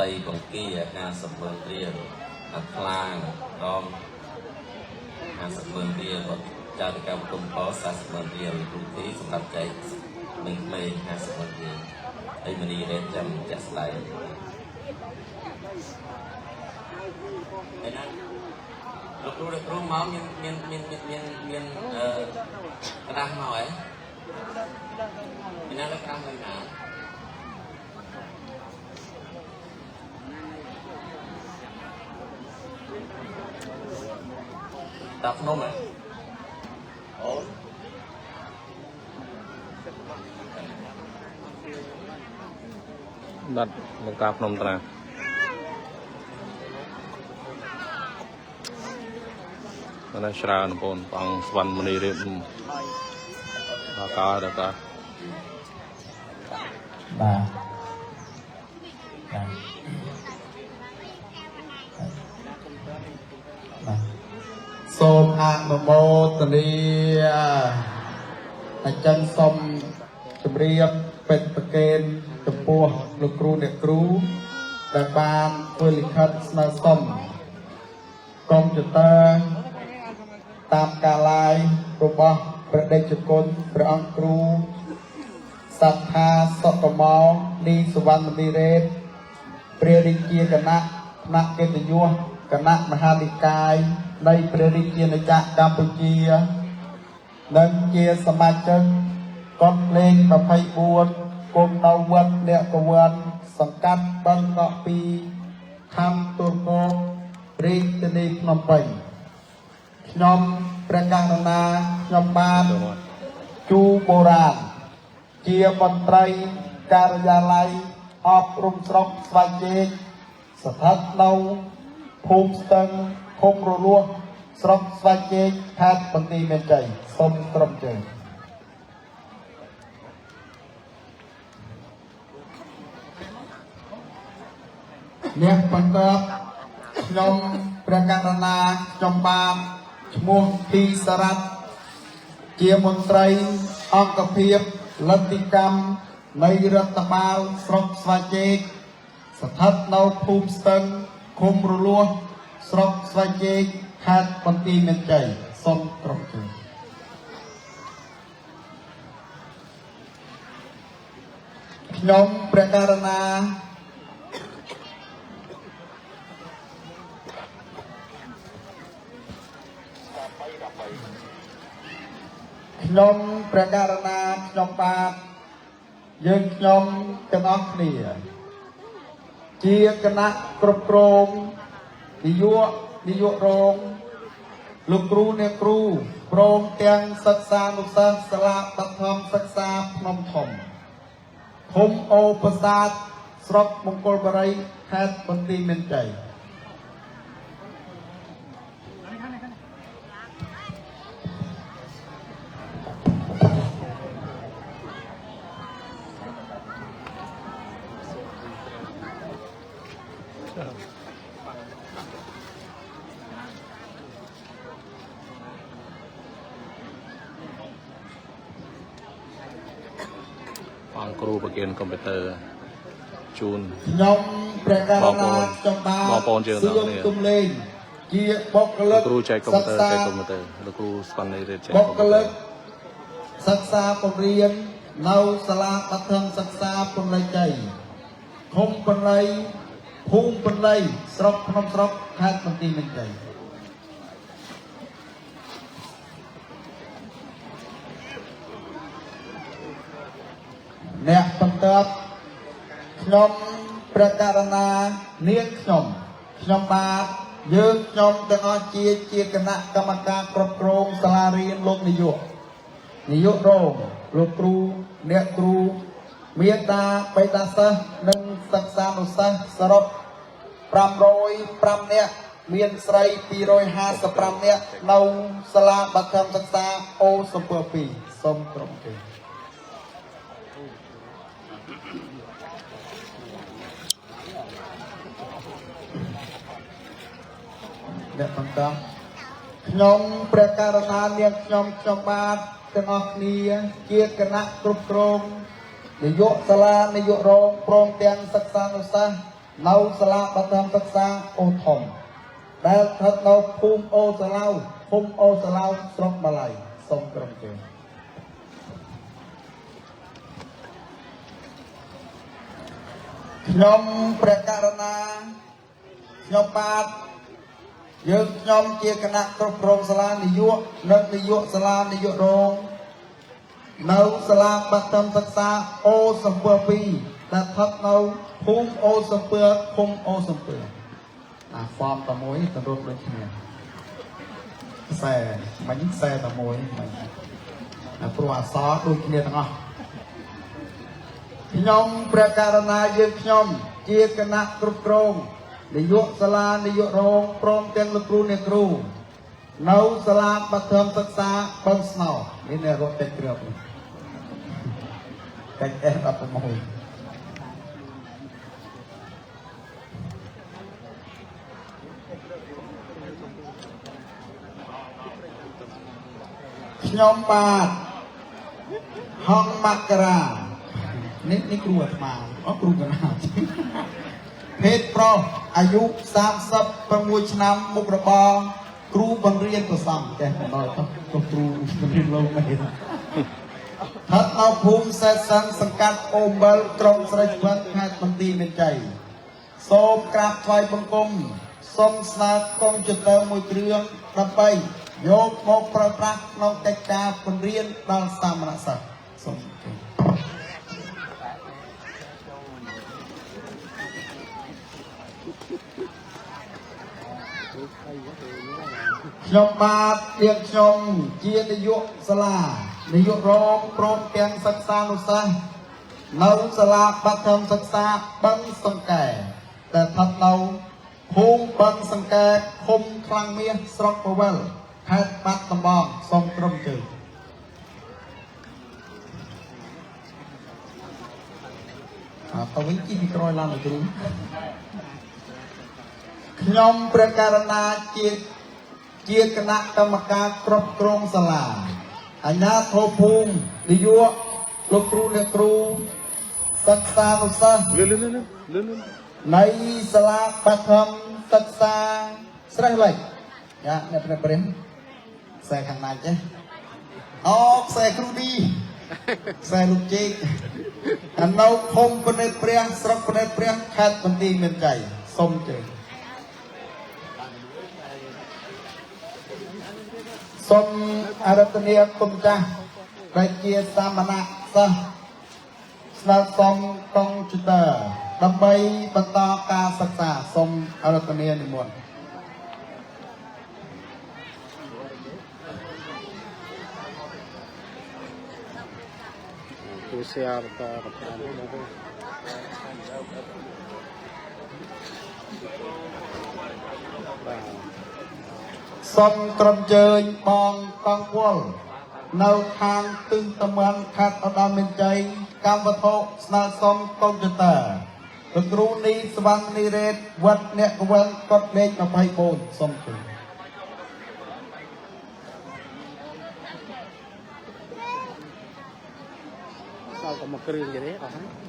តីបង្គា50ម៉ឺនរៀលអាខ្លាងរង50ម៉ឺនរៀលវត្តចារិកម្មគុំផល40ម៉ឺនរៀលគ្រូធីសម្រាប់ចែកក្មេងៗ50ម៉ឺនរៀលហើយមនីរ៉េតចាំចាក់ស្ដែងហើយណាលោកគ្រូលោកគ្រូមកមានមានមានមានមានមានអឺក្តាស់មកហ៎មានណាលោកក្តាស់មកណា តាភ្នំហ៎អូន បាទលោកតាភ្នំត្រាបាទណាច្រើនបងប្អូនព្រះអង្គស្វណ្ណមនីរៀបដល់កដល់ក បាទបាទបាទសូមអនុមោទនាអញ្ចឹងសូមជម្រាបពេតប្រកេនចំពោះលោកគ្រូអ្នកគ្រូដែលបានធ្វើលិខិតស្នើសុំកុំព្យូទ័រតាមការឡាយរបស់ព្រះតេជគុណព្រះអង្គគ្រូ សត្ថាសុកមោនីសុវណ្ណមនីរ៉េតព្រះរាជាគណៈថ្នាក់កិត្តិយសគណៈមហានិកាយនៃព្រះរាជាណាចក្រកម្ពុជា និងជាសមាជិកកុដលេខ24គុំនៅវត្តអ្នកកវ័នសង្កាត់បឹងកក់2ខណ្ឌទួលគោករាជធានីភ្នំពេញខ្ញុំព្រះករុណាខ្ញុំបាន ចូលមក ជូបុរាណជាមន្ត្រីការិយាល័យអប់រំស្រុកស្វាយជែកស្ថិតនៅភូមិស្ទឹងឃុំរលួសស្រុកស្វាយជែកខេត្តបន្ទាយមានជ័យសូមក្រុមជើញអ្នកបន្តខ្ញុំព្រះករុណាខ្ញុំបាទឈ្មោះធីសារ៉ាត់ ជាមន្ត្រីអង្គភាពលទ្ធិកម្មនៃរដ្ឋបាលស្រុកស្វាយជែកស្ថិតនៅភូមិស្ទឹងឃុំរលួសស្រុកស្វាយជែកខេត្តបន្ទាយមានជ័យសូមក្រុមជើញខ្ញុំព្រះករុណាខ្ញុំព្រះករុណាខ្ញុំបាទយើងខ្ញុំទាំងអស់គ្នា ជាគណៈគ្រប់គ្រងនាយកនាយករងលោកគ្រូអ្នកគ្រូព្រមទាំងសិក្សានុសិស្សសាលាបឋមសិក្សាភ្នំធំឃុំអូប្រាសាទស្រុកមង្គលបុរីខេត្តបន្ទាយមានជ័យ ព្រះអង្គគ្រូប្រគិនកុំព្យូទ័រជូន ខ្ញុំព្រះករុណាខ្ញុំបាទ បងប្អូនយើងទាំងអស់គ្នា សឿងទុំលេងជាបុគ្គលិក លោកគ្រូចែកកុំព្យូទ័រ សិក្សា ចែកកុំព្យូទ័រលោកគ្រូស្វណ្ណនីរៀបចែក បុ កុំព្យូទ័រ គ្គលិកសិក្សាពង្រៀននៅសាលាបឋមសិក្សាពន្លៃជ័យឃុំពន្លៃភូមិពន្លៃស្រុកភ្នំស្រុកខេត្តបន្ទាយមានជ័យអ្នកបន្តខ្ញុំព្រះករុណានាងខ្ញុំខ្ញុំបាទយើងខ្ញុំទាំងអស់ជាជាគណៈកម្មការគ្រប់គ្រងសាលារៀនលោកនាយកនាយករងលោកគ្រូអ្នកគ្រូមេដាបេតាសិស្សនិងសិក្សានុសិស្សសរុប505នាក់មានស្រី255នាក់នៅសាលាបឋមសិក្សាអូសំពើ2សូមក្រុមគេ អ្នកបន្តខ្ញុំព្រះករុណានាងខ្ញុំខ្ញុំបាទទាំងអស់គ្នាជាគណៈគ្រប់គ្រងនាយកសាលានាយករងព្រមទាំងសិក្សានុសិស្ស នៅសាលាបឋមសិក្សាអូធំដែលស្ថិតនៅភូមិអូសាឡៅឃុំអូសាឡៅស្រុកម៉ាឡៃសូមក្រុមជើងខ្ញុំព្រះករណាខ្ញុំបាទយើងខ្ញុំជាគណៈគ្រប់គ្រងសាលានាយកនិងនាយកសាលានាយករងនៅសាលាបឋមសិក្សាអូសំពើ2ដែលស្ថិតនៅភូមិអូសំពើឃុំអូសំពើអាហ្វមតែមួយទម្រង់ដូចគ្នាខ្សែមិញខ្សែតែមួយមិញអាព្រោះអក្សរដូចគ្នាទាំងអស់ខ្ញុំព្រះករណាយើងខ្ញុំជាគណៈគ្រប់គ្រងនាយកសាលានាយករងព្រមទាំងលោកគ្រូអ្នកគ្រូនៅសាលាបឋមសិក្សាបឹងស្នោនេះអ្នករត់តិចគ្រាប់នេះកិច្ច S16 ខ្ញុំបាទហងមករានេះនេះគ្រូអាត្មាអូគ្រូកណាភេទប្រុសអាយុ36ឆ្នាំមុខរបរគ្រូបង្រៀនប្រសំចេះមិនដល់ទៅគ្រូបង្រៀនលោកមែនស្ថិតនៅភូមិសេសិនសង្កាត់អូអំបិលក្រុងស្រីស្វិនខេត្តបន្ទាយមានជ័យសូមក្រាបថ្វាយបង្គំសូមស្នើកុំព្យូទ័រមួយគ្រឿងដើម្បីយកមកប្រើប្រាស់ក្នុងកិច្ចការបង្រៀនដល់សាមណសិស្សសូមអរគុណខ្ញុំបាទនាងខ្ញុំជានាយកសាលានាយករងព្រមទាំងសិក្សានុសិស្សនៅសាលាបឋមសិក្សាបឹងសង្កែដែលស្ថិតនៅភូមិបឹងសង្កែឃុំខ្លាំងមាសស្រុកពវល់ខេត្តបាត់ដំបងសូមក្រុមជើងអើទៅវិញជិះពីក្រោយឡើងទៅគ្រូខ្ញុំព្រះករណាជាគណៈកម្មការគ្រប់គ្រងសាលាអាជ្ញាធរភូមិនាយកលោកគ្រូអ្នកគ្រូសិក្សានុសិស្ស លឿនលឿនលឿនលឿនលឿន នៃសាលាបឋមសិក្សាស្រេះលិចយ៉ាអ្នកព្រះព្រាមខ្សែខាងណាចេះអូខ្សែគ្រូឌីខ្សែលោកជេកអានៅឃុំពនិតព្រះស្រុកពនិតព្រះខេត្តបន្ទាយមានជ័យសូមជើញសូមអរតនីគុណចាស់ដែលជាសាមណសិស្សស្នើសុំកុំព្យូទ័រដើម្បីបន្តការសិក្សាសូមអរតនីនិមន្ត គូសៀបន្តកំតានមកវិញបាទ សូមក្រុមជើញបងកងពលនៅខាងទិសតំបន់ខេត្តឧត្តរមានជ័យកម្មវត្ថុស្នើសុំកុំព្យូទ័រលោកគ្រូនីសវណ្ណនីរ៉េតវត្តអ្នកកវិលកត់លេខ24សូមជើញ សល់តែមួយគ្រឿងទៀតទេអស់ហើយ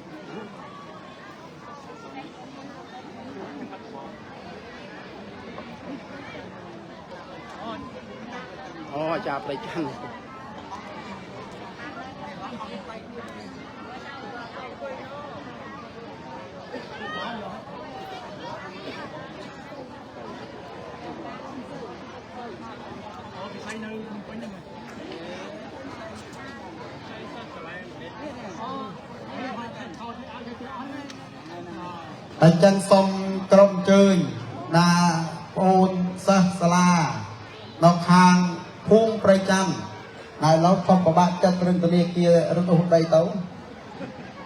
អូអាចារ្យប្រៃច័ន្ទ អញ្ចឹងសូមក្រុមជើញណាបងអូនសិស្សសាលានៅខាងភូមិប្រៃច័ន្ទហើយឡូវខំប្របាក់ចិត្តរឿងធនាគាររត់អូសដីទៅ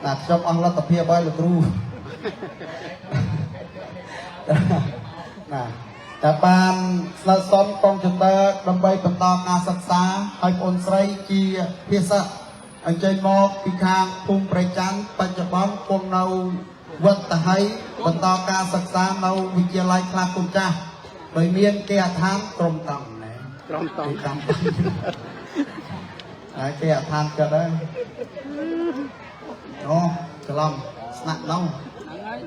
ណាខ្ញុំអស់លទ្ធភាពហើយលោកគ្រូ ណាតែបានស្នើសុំកុំព្យូទ័រដើម្បីបន្តការសិក្សាឲ្យបងអូនស្រីជាភាសាអញ្ជើញមកពីខាងភូមិប្រៃច័ន្ទបច្ចុប្បន្នគង់នៅវត្តតាហៃបន្តការសិក្សានៅវិទ្យាល័យខ្លះគុំចាស់ដោយមានគេអដ្ឋានក្រុមតង់ណែ ក្រុមតង់ តាមហើយគេអដ្ឋានចិត្តហើយអូច្រឡំស្នាក់នោះ ហ្នឹងហើយ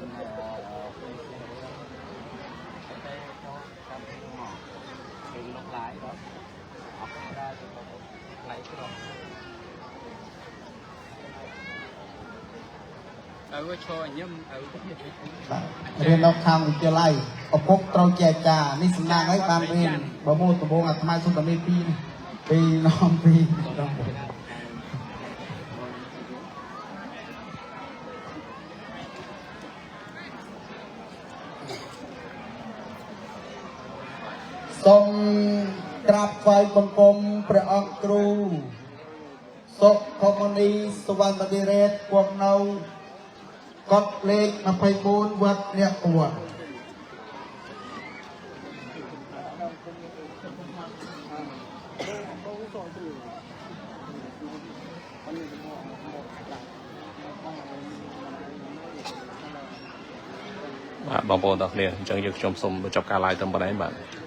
បាទរៀននៅខាងវិទ្យាល័យឪពុកត្រូវជាអាចារ្យនេះសំណាងហើយបានរៀនបើមកដំបូងអាត្មាសុទ្ធតែមានពីរនេះពីរនាំពីរនាំសូមក្រាបថ្វាយបង្គំព្រះអង្គគ្រូសុខមនីសុវណ្ណមនីរ៉េតគង់នៅកត់លេខ24វត្តអ្នកគួរ បាទបងប្អូនទាំងគ្នាអញ្ចឹងយើងខ្ញុំសូមបញ្ចប់ការ live ត្រឹមប៉ុណ្ណេះបាទ។